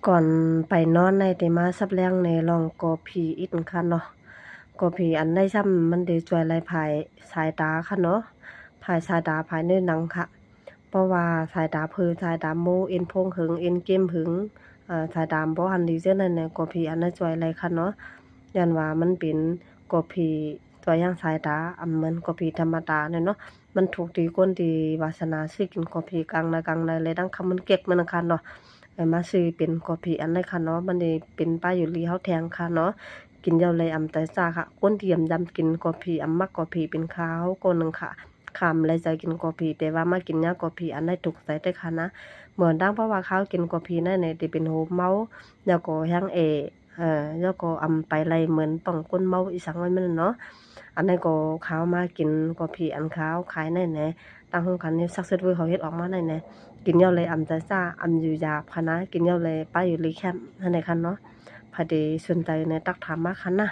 ກ່ອນໄປນອນໃນເຕມາສັບແລງໃນລອງກອຟພີອີກຄະເນາະ. ກອຟພີອັນໃດຊ້ຳມັນເດຊ່ວຍໄລ່ພາຍສາຍຕາຄະເນາະ, ພາຍສາຍຕາພາຍເນື້ອໜັງຄະ. ເພາະວ່າສາຍຕາເພີສາຍຕາໂມ ເອັນໂພງເຫິງ ເອັນເກມເຫິງ ອາ ສາຍຕາບໍ່ທັນດີເທື່ອນັ້ນແຫຼະ ກອຟພີອັນໃດຊ່ວຍໄລ່ຄະເນາະ. ຍ້ອນວ່າມັນເປັນກອຟພີ ຕົວຢ່າງສາຍຕາ ອຳເໝືອນກອຟພີທຳມະດາແຫຼະເນາະ. ມັນຖືກທີ່ຄົນທີ່ວາສະໜາຊື້ກິນກອຟພີກາງນາກາງໃນ ແລະ ດັ່ງຄຳມັນເກັກມັນຄະເນາະ ເອີ ມາຊື້ເປັນກອຟພີອັນໃດຄະເນາະ. ມັນເດເປັນປ້າຢູ່ລີເຮົາແທງຄະເນາະ. ກິນແລ້ວແລອຳໃຈຊ້າຄະ. ຄົນທີ່ອຳ ອຳກິນກອຟພີ ອຳມັກກອຟພີເປັນຄາວຄົນໜຶ່ງຄະ. ຄາມແລໃຈກິນກອຟພີ ແຕ່ວ່າມາກິນຍາກອຟພີອັນໃດຖືກໃຈແທ້ຄະນະ. ເໝືອນດັ່ງເພາະວ່າຄາວກິນກອຟພີນັ້ນແຫຼະ ທີ່ເປັນໂຮມເມົາ ແລ້ວກໍແຮງແອ ເອີ ແລ້ວກໍອຳໄປໄລ່ເໝືອນປ່ອງຄົນເມົາອີ່ສັງໄວ້ແມ່ນເນາະ. ອັນນັ້ນກໍຄາວມາກິນກອຟພີອັນຄາວຂາຍນັ້ນແຫຼະ ຕັ້ງໂຮງການນີ້ Success World ເຮົາເຮັດອອກມານັ້ນແຫຼະ. ກິນແລ້ວແລອຳໃຈຊ້າ ອຳຢູ່ຢາກຄະນະ. ກິນແລ້ວແລປ້າຢູ່ລີແຄມຫັ້ນແຫຼະຄະເນາະ. ໃຜທີ່ສົນໃຈແນະ ທັກຖາມມາຄະນະ.